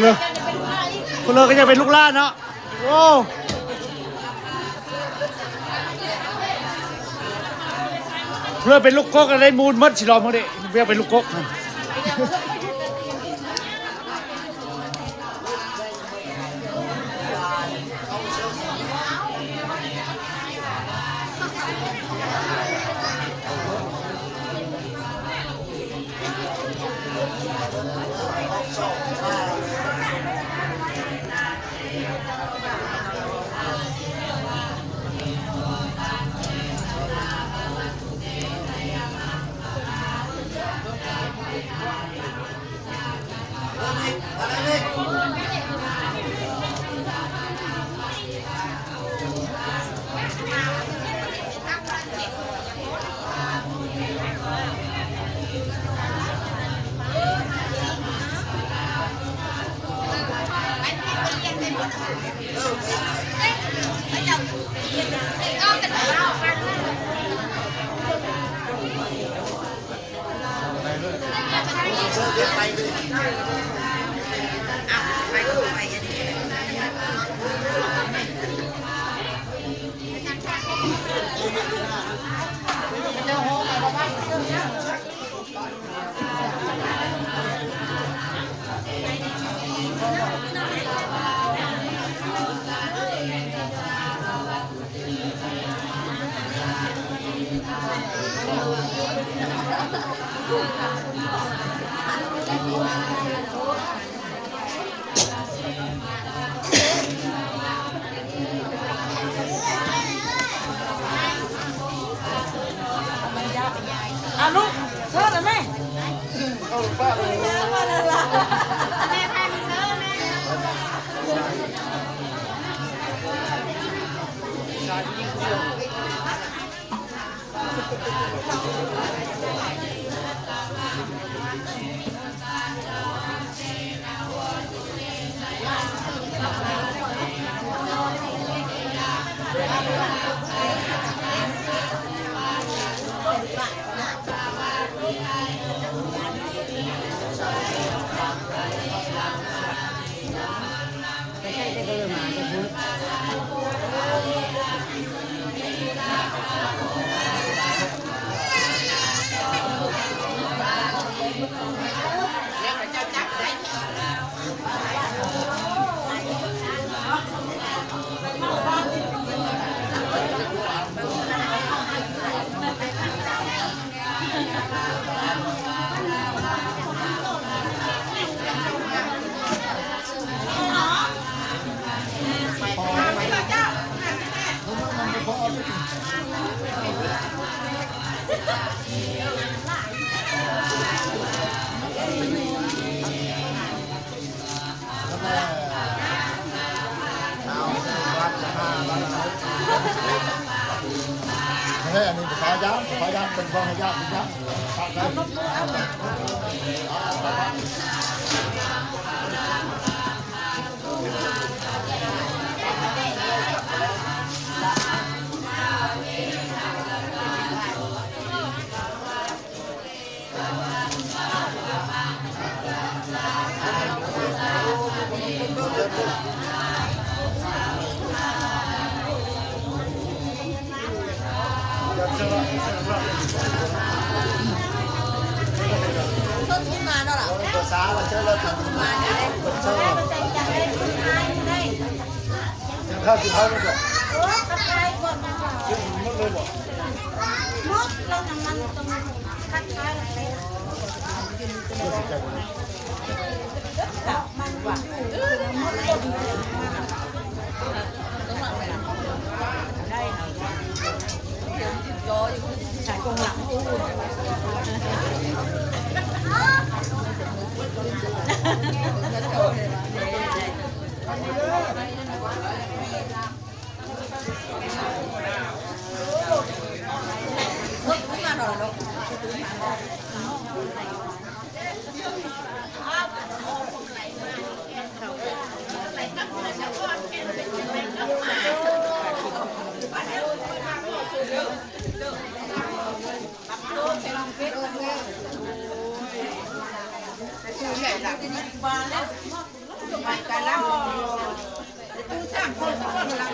ເລີຍ ເລີຍກໍຢາກເປັນລູກຫຼານເນາະ. ໂອ້ ເລີຍເປັນລູກກົກ ໄດ້ມູນໝົດຊິລອມເຮົາເດ້ ຢາກເປັນລູກກົກ. ອາ ລູກ ເຊີນແມ່ ເອີ ປ້າເລີຍ ແມ່ພາໄປເຊີນແມ່. ເອີ ອັນນີ້ພະຍານ ພະຍານເປັນບໍ່ໃຫ້ຍາກ ຍາກ ຍາກ.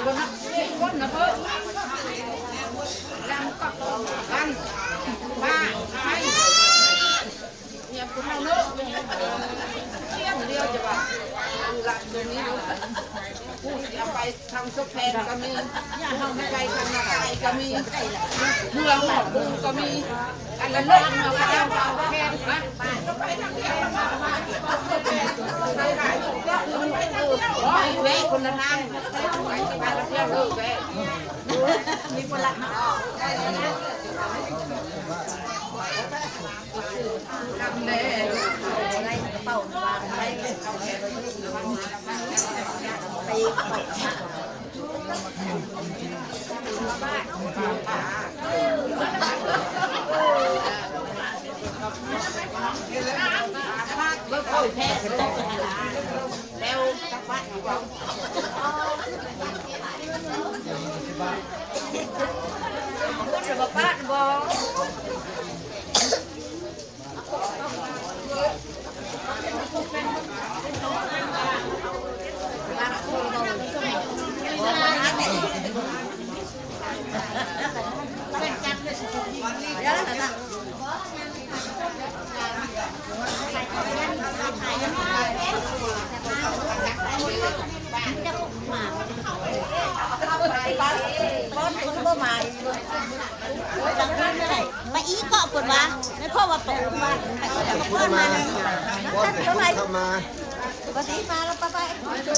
ຄົນນະເພິ່ນ ລຳກັບກັນ ບ້າ ໄທ ເນຍ ຜູ້ເຖົ້າເນາະ ຄຽງດຽວຈະວ່າ ລະດຽວນີ້ເນາະ ຜູ້ຊິເອົາໄປ ທາງສົບແພງກໍມີ ໄປທາງນາກາຍກໍມີ ເມືອງຫອບບຸງກໍມີ ອັນລະເລີດເນາະ ເຂົາເຈົ້າກໍເອົາແພງນະ ໄປທາງດຽວ ເອີ ແວະຄົນລະທາງ ໄປທາງດຽວເລີຍ ແວະ ມີຄົນລັກເນາະ. ໄປອີກເກາະເພິ່ນວ່າ ແມ່ນເພາະວ່າໄປອີກເກາະເພິ່ນວ່າ ໄປອີກເກາະເພິ່ນວ່າ ເຂົ້າມາ ປະຕິມາແລ້ວ ໄປ ໄປ.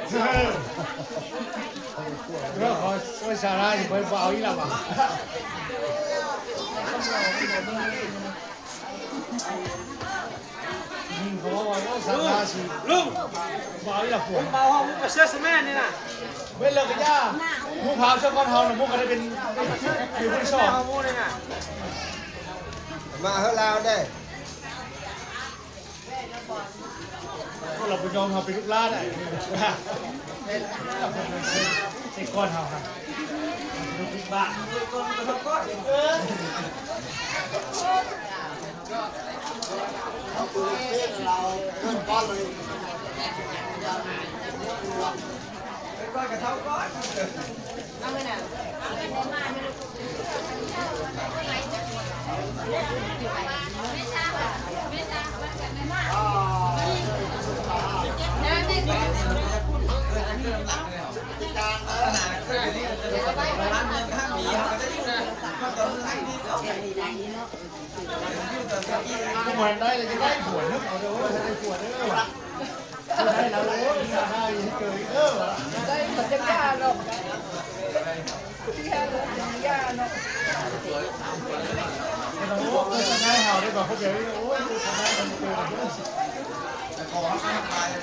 ເອີ ຂໍ ໂອ້ຍ ສາລາ ຊິໄປເອົາອີກແລ້ວຫວາ? ຍິງເຂົາວ່າ ໂອ້ ສາລາຊິ ລຸງ ເອົາອີກແລ້ວ ພວກເຮົາ ເອົາໄປເຊີສແມນນີ້ນະ ເບິດແລ້ວກໍຢ່າ ໝູ່ພາເຊີກ່ອນເຮົານະ ໝູ່ກໍໄດ້ເປັນ ເປັນຜູ້ທີ່ສອງ ເອົາໝູ່ນີ້ນະ ມາເຮີລາວເດ້. ພວກເຮົາບໍ່ຍອມ ເຮົາເປັນລູກຫຼານໄດ໋ ແຕ່ກ່ອນເຮົາຫັ້ນ ລູກບ້ານ ເອີ ເຮົາເປີດເພງລາວເກີນກ່ອນເລີຍ. ບໍ່ແມ່ນໄດ້ເລີຍ ຈະໄດ້ຜົວເດີ ເອົາເດີ ໄດ້ຜົວເດີ ວ່າ ໄດ້ແລ້ວ ໂອ້ຍ ຢ່າໄດ້ເກີນເດີ ວ່າ ໄດ້ ບໍ່ຈັກຢ່າດອກ ຢ່າເນາະ ບໍ່ຕ້ອງໂອ້ ໂຄສະນາໃຫ້ເຮົາໄດ້ ບາດຄົນແບບນີ້ ໂອ້ຍ ໂຄສະນາໃຫ້ເຮົາເກີນເດີ ຂໍໃຫ້ມັນຕາຍ.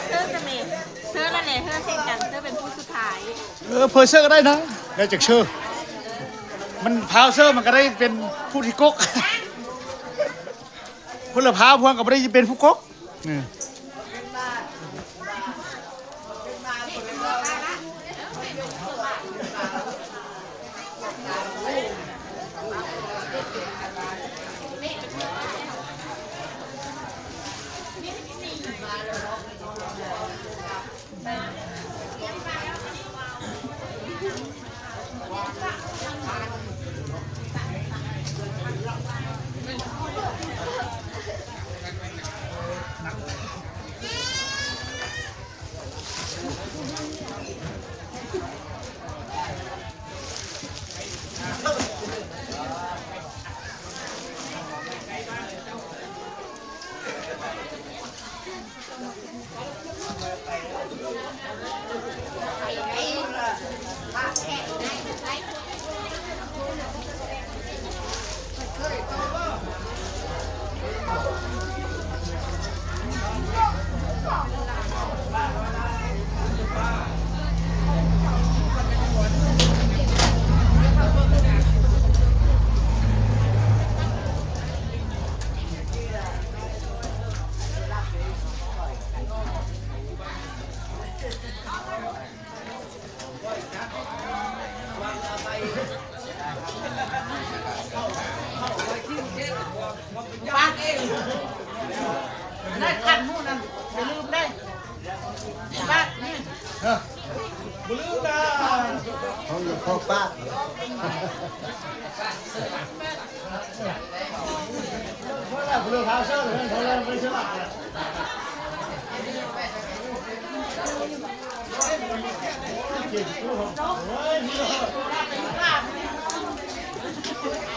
ເຊີຊະແມ ເຊີລະແຫຼະ ເຮີເຊັ່ນກັນ ເຊີເປັນຜູ້ສຸດທ້າຍ. ເອີ ເພີເຊີກໍໄດ້ນະ ແລ້ວຈັກເຊີ ມັນພາວເຊີ ມັນກໍໄດ້ເປັນຜູ້ທີ່ກົກ ເພິ່ນລະພາພວງກໍບໍ່ໄດ້ເປັນຜູ້ກົກ. ເອີ.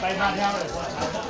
ໄປມາແຖວເລີຍ.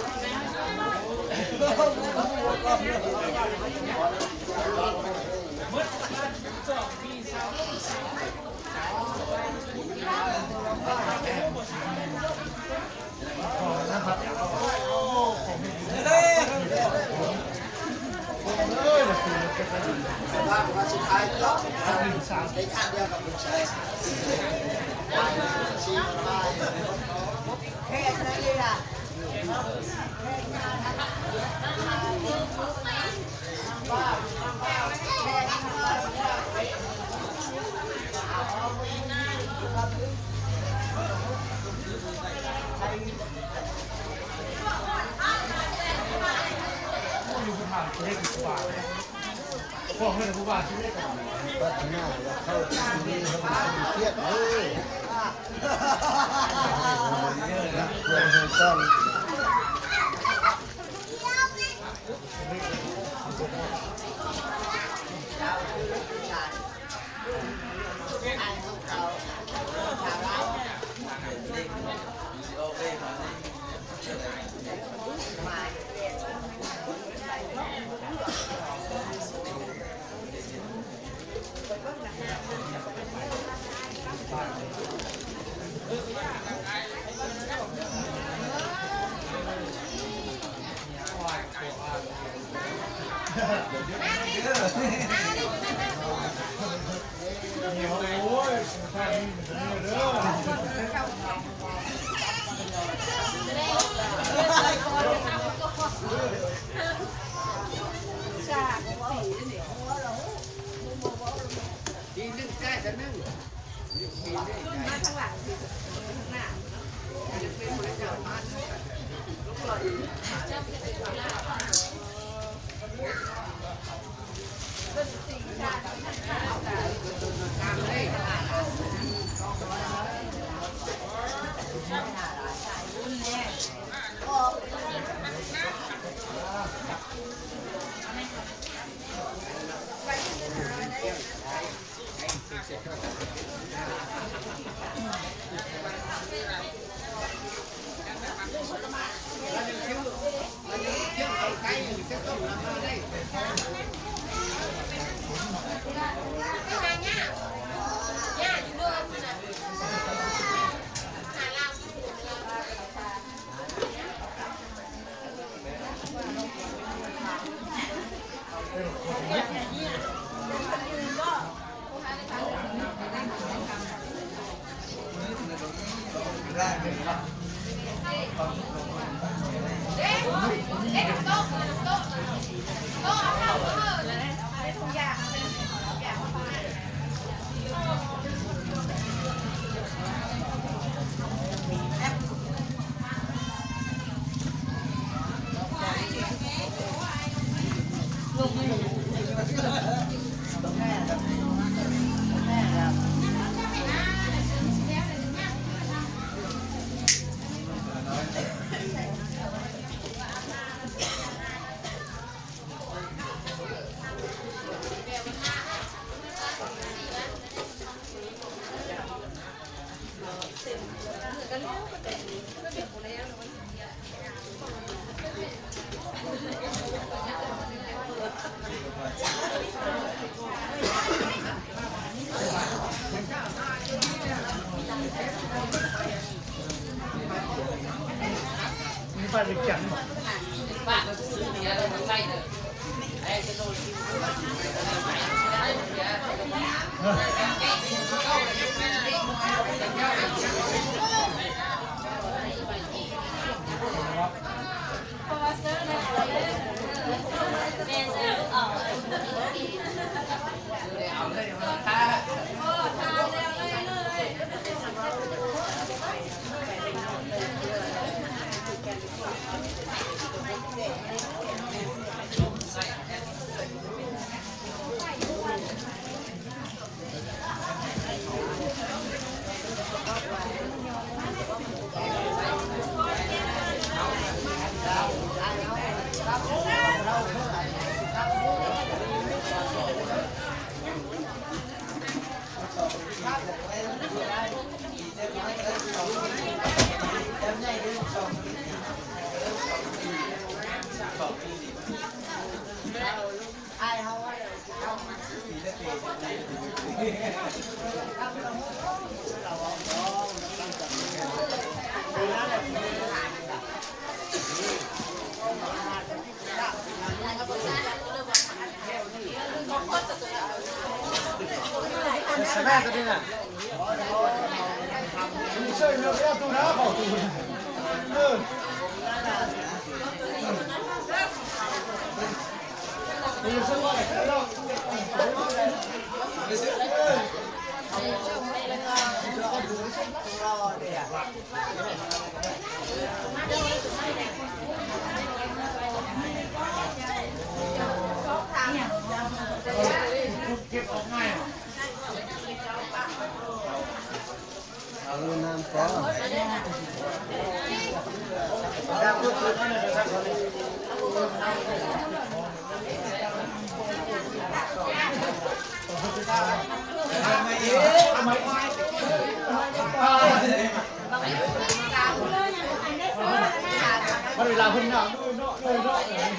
ມັນເວລາເພິ່ນເນາະ ເນາະ ເນາ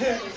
ະ.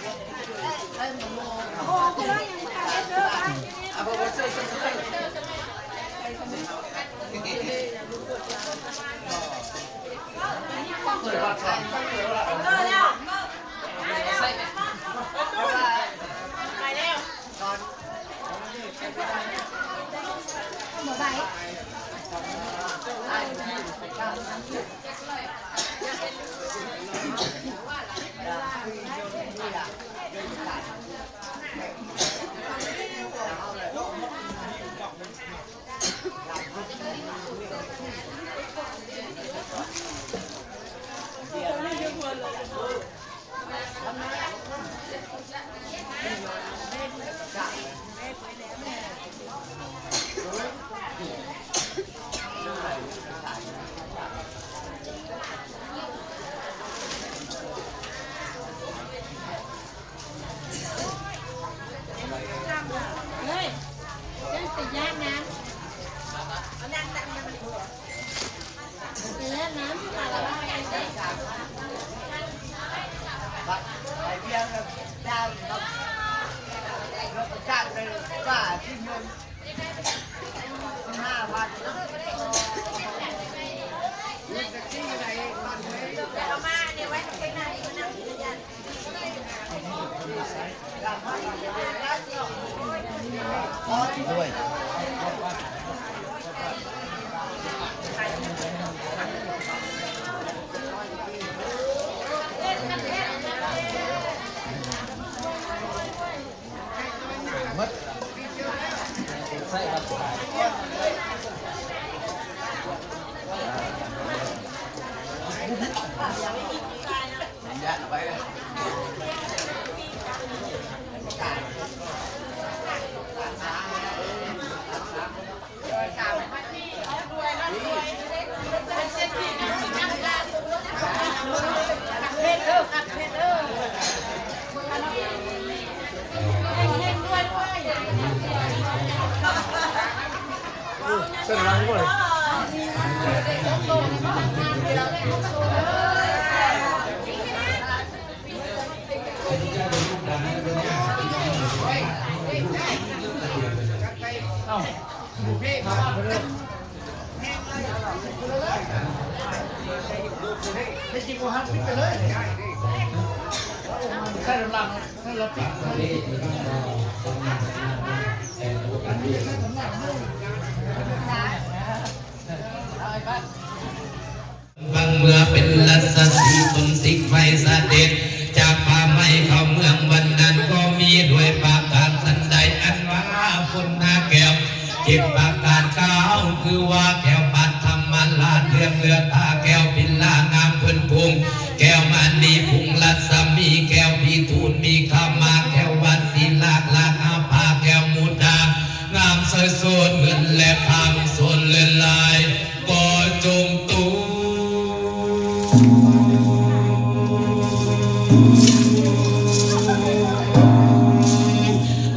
ບາງເມື່ອເປັນລັດສະສີ ຝົນສິກໄຟສະເດັດ ຈາກປ່າໄມ້ເຂົ້າເມືອງ ວັນນັ້ນກໍມີດ້ວຍປະການສັນໃດ ອັນວ່າຝົນໜາແກ້ວ ເຈັດປະການກ່າວ ຄືວ່າແກ້ວປານທຳມະລາດ ເລື່ອງເລືອດຕາແກ້ວພິລາງາມເພິ່ນພຸງ ແກ້ວມະນີພຸງລັດສະໝີ ແກ້ວພິທູນມີຄາມາ ແກ້ວວັດສີລາກລາກອາພາ ແກ້ວມຸດດາ ງາມສວຍໂສດເງິນແລະຄຳ ໂສນເລີນລາຍກໍຈົ່ງຕູ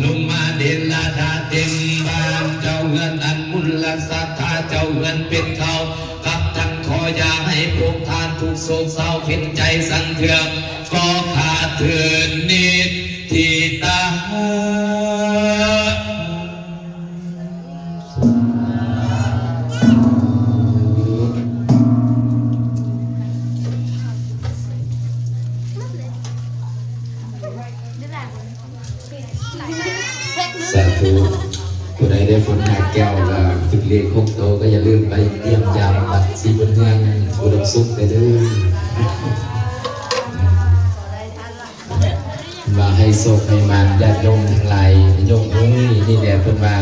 ລົງມາເດລະດາເຕັມບ້ານ ເຈົ້າເຮືອນອັນບຸນລັດ ສັດທາເຈົ້າເຮືອນເປັນເຂົາ ກັບທັງຂໍຢ່າໃຫ້ພວກທ່ານທຸກໂສກເສົ້າເຂັນໃຈສັນເທືອງ ກໍຂາດເທີນນິດທິຕາ. ສາທຸ. ຜູ້ໃດໄດ້ຝົນຫາແກ້ວ ແລ້ວຖືກເລກຫົກໂຕ ກໍຢ່າລືມໄປຢ້ຽມຢາມວັດສີບຸນເຮືອງອຸດົມສຸກເດີ. ວ່າໃຫ້ໂຊກໃຫ້ໝານຍາດໂຍມທັງຫຼາຍ. ໂຍມເອີຍ ນີ້ແຫຼະເພິ່ນວ່າ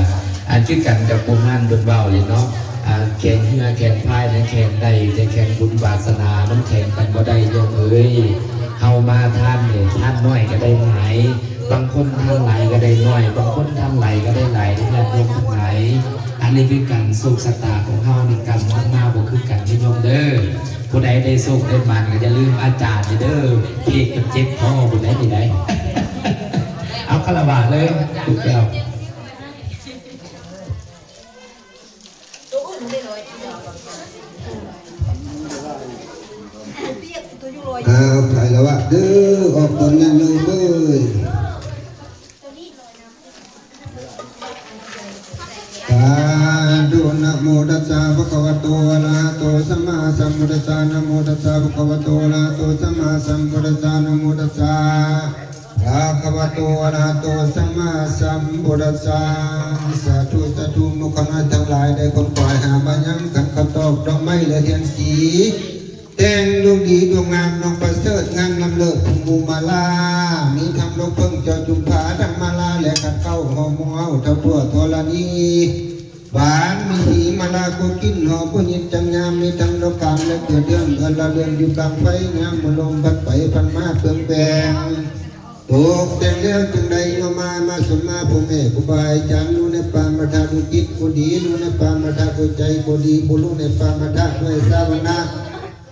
ອັນຄືກັນກັບຜູ້ຮ່ານເພິ່ນເວົ້າເລີຍເນາະ ອ່າ ແຂ່ງເຮືອແຂ່ງພາຍນະແຂ່ງໄດ້ ແຕ່ແຂ່ງບຸນວາສະໜາມັນແຂ່ງກັນບໍ່ໄດ້ໂຍມເອີຍ. ເຮົາມາທານນີ້ ທານໜ້ອຍກໍໄດ້ຫຼາຍ ບາງຄົນທານຫຼາຍກໍໄດ້ໜ້ອຍ ບາງຄົນທານຫຼາຍກໍໄດ້ຫຼາຍ ຍາດໂຍມທັງຫຼາຍ. ອັນນີ້ຄືກັນ ໂຊກຊະຕາຂອງເຮົານີ້ກຳມັນມາບໍ່ຄືກັນເດີໂຍມເດີ. ຜູ້ໃດໄດ້ໂຊກໄດ້ໝານກໍຢ່າລືມອາຈານເດີ ເພກມັນເຈັບຄໍຜູ້ໃດນີ້ໄດ໋. ເອົາຄາລະວະເລີຍ ຖືກແລ້ວ. ເອົາຄາລະວະເດີ ອອກຕົນຍາດໂຍມເອີຍ. ສາທຸ. ນະໂມຕັດສະ ພະຄະວະໂຕ ອະລະຫະໂຕ ສຳມາສຳພຸດທັດສະ ນະໂມຕັດສະ ພະຄະວະໂຕ ອະລະຫະໂຕ ສຳມາສຳພຸດທັດສະ ນະໂມຕັດສະ ພະຄະວະໂຕ ອະລະຫະໂຕ ສຳມາສຳພຸດທັດສະ. ສາທຸ ສາທຸ. ໝູ່ຂ້ານ້ອຍທັງຫຼາຍ ໄດ້ຄວາມຂວາຍຫາມາຍັງ ຂັນເຂົ້າຕອກ ດອກໄມ້ ແລະ ທຽນສີ ແຕ່ງລູກດີດວງງາມ ນ້ອງປະເສີດ ງາມລຳເລີດ ພົມມະມາລາ ມີທັງດອກເຜິ້ງ ເຈົ້າຈຸມພາ ທັງມາລາ ແລະ ຂັດເຄົ້າ ຫອມເອົາເທົ່າທົ່ວທໍລະນີ ຫວານມີສີມາລາໂກກິນ ຫອມຜູ້ຍິນຈັງງາມ ມີທັງດອກຂາມ ແລະ ເກືອເດືອນ ເອື້ອນລະເລື່ອນຢູ່ກາງໄຟ ຍາມມະລົມພັດໄປພັດມາເປືອງແປງ ຕົກແຕ່ງແລ້ວຈຶ່ງໄດ້ໂຍມາ ມາສົມມາພໍ່ແມ່ຄູບາອາຈານ ຮູ້ໃນປະມະທະດ້ວຍຈິດກໍດີ ຮູ້ໃນປະມະທະດ້ວຍໃຈກໍດີ ບໍ່ຮູ້ໃນປະມະທະດ້ວຍສາວະນະ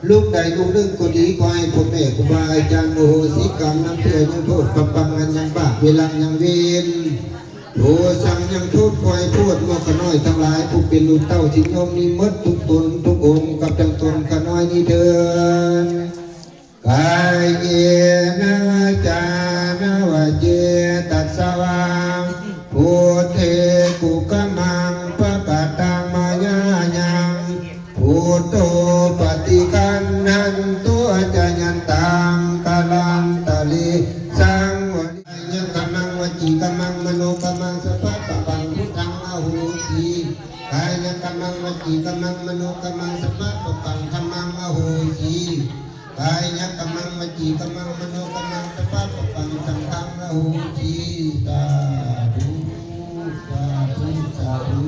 ລູກໃດລູກໜຶ່ງກໍດີ ຂໍໃຫ້ພໍ່ແມ່ຄູບາອາຈານອະໂຫສິກຳນຳເທື່ອຍັງໂທດ ປັບປັງອັນຍັງບາບ ເວລາຍັງເວນ ໂທສັງຍັງໂທດ ຂໍໃຫ້ໂພດໝູ່ຂ້ານ້ອຍທັງຫຼາຍ ຜູ້ເປັນລູກເຕົ້າສິດໂຍມນີ້ໝົດທຸກຕົນທຸກອົງ ກັບທັງຕົນຂ້ານ້ອຍນີ້ເທີ້ນ. ກາເຍນະວາຈານະວະເຈຕະສະວາ ພຸດເທກຸກະມັງ ປະກະຕັງມາຍາຍັງ ພຸດໂທປະຕິຄັນຫັນຕຸ ອາຈະຍັນຕັງ ກາລັນຕະເລ ສັງວະລິ ຍະກະມັງ ວະຈີກະມັງ ມະໂນກະມັງ ສະພະປະປັງ ພຸດທັງອະໂຫສິ ກາຍະກະມັງ ວະຈີກະມັງ ມະໂນກະມັງ ສະພະປະປັງ ທຳມັງ ອະໂຫສິ ກາຍະກຳມັງ ວະຈີກຳມັງ ມະໂນກຳມັງ ສະພະປະປັງ ສັງຄັງ ອະໂຫສິ ສາທຸ ສາທຸ ສາທຸ.